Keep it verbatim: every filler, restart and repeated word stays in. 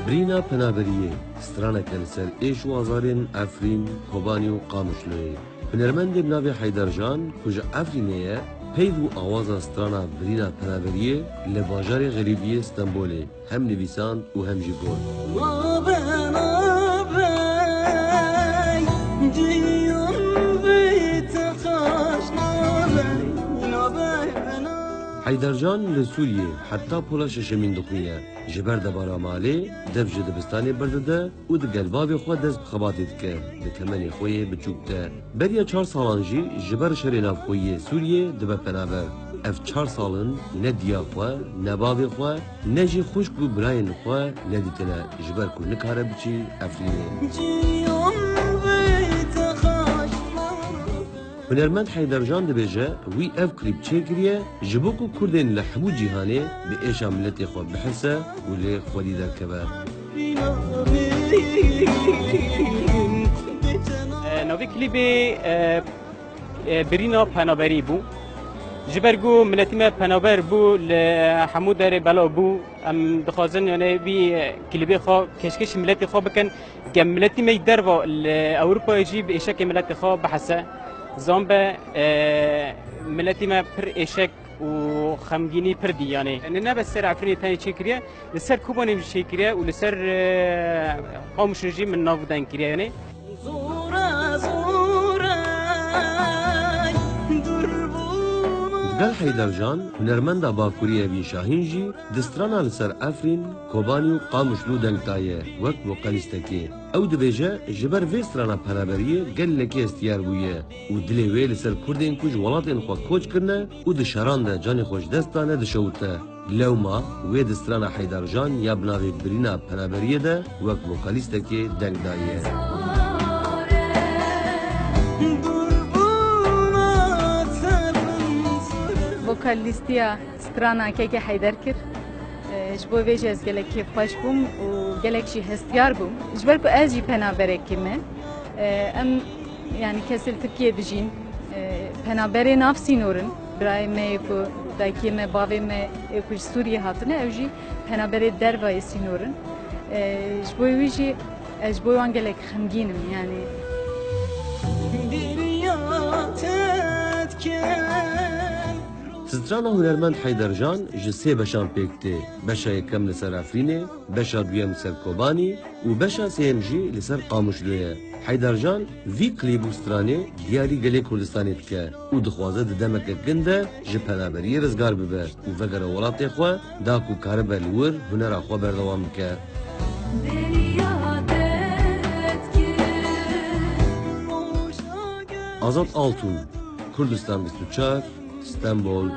Birîna Penaberiyê, straneke li ser êş û azarên Efrîn, Kobanî û Qamişloyê. Hunermendê bi navê Heyder Can, ku ji Efrînê ye, peyv û awaza strana Birîna Penaberiyê li bajarê Xerîbiyê Stenbolê hem nivîsand û hem jî got. Heyder Can li Sûriyê heta pola şeşemîn dixwîne. Ji ber debara malê dev ji dibistanê berdide û digel bavê xwe dest bi xebatê dike, di kemenê xwe yê biçûk de. Beriya çar salan jî ji ber şerê navxweyî yê Sûriyê dibe penaber. Ev çar sal in ne diya xwe, ne bavê xwe, ne jî xwişk û birayên xwe nedîtine, ji ber ku nikare biçî Efrînê. Hunermend Heyder Can dibêje, wî ev klîp çêkiriye, ji bo ku Kurdên li hemû cîhanê bi êşa miletê xwe bihise û lê xwedî derkeve. E, navê klîbê, e, e, Birîna Penaberî bû. Ji ber ku miletî me penaber bû, li hemû derê belav bû, em dixwazin, yani, vî, e, klîbê xwe pêşkêşî miletê xwe bikin. Ke miletî me yî derva li Ewropayê jî bi êşekê miletê xwe bihese. Zan be, e, miletî me pir êşek û xemgînî pir dî, yanî. Ne, ne bes ser Efrînê tenê çêkiriye, li ser Kobanê jî çêkiriye û li ser, e, Qamişlo jî min nav û deng kiriye, yanî. Digel Heyder Can, hunermenda Bakurî Evîn Şahîn jî di strana li ser Efrîn, Kobanî û Qamişlo deng daye wek vokalîstekê. Ew dibêje, ji ber vê strana penaberiyê gelekî hestiyar bûye û dilê wê li ser Kurdên ku ji welatên xwe koç kirine û di şeran de canê xwe ji dest dane dişewite. Lewma wê di strana Heyder Can ya bi navê Birîna Penaberiyê de wek vokalîstekê deng daye. Vokalîstiya strana kekê Heyder kir. E, ji bo vê jî ez gelek kêfxweş bûm û gelek jî hestiyar bûm. Ji ber ku ez jî penaberekî me, e, em, yanî kesê li Tirkiyê dijîn, e, penaberê nav sînor in. Birayê me yê ku dayikê me, bavê me yê ku ji Sûriyê hatine, ew jî penaberê dervayê sînor in. E, ji bo wî jî ez ji bo wan gelek xemgîn im, yanî. Strana hunermend Heyder Can ji sê beşan pêk tê. Beşa yekem li ser Efrînê, beşa duyem li ser Kobanî û beşa sêyem jî li ser Qamişlo ye. Heyder Can vî klîb û stranê diyarî gelê Kurdistanê dike û dixwaze di demeke kin de ji penaberiyê rizgar bibe û vegere welatê xwe, da ku karibe li wir hunera xwe berdewam bike. Azad Altun, Kurdistan bîst û çar, Stenbol.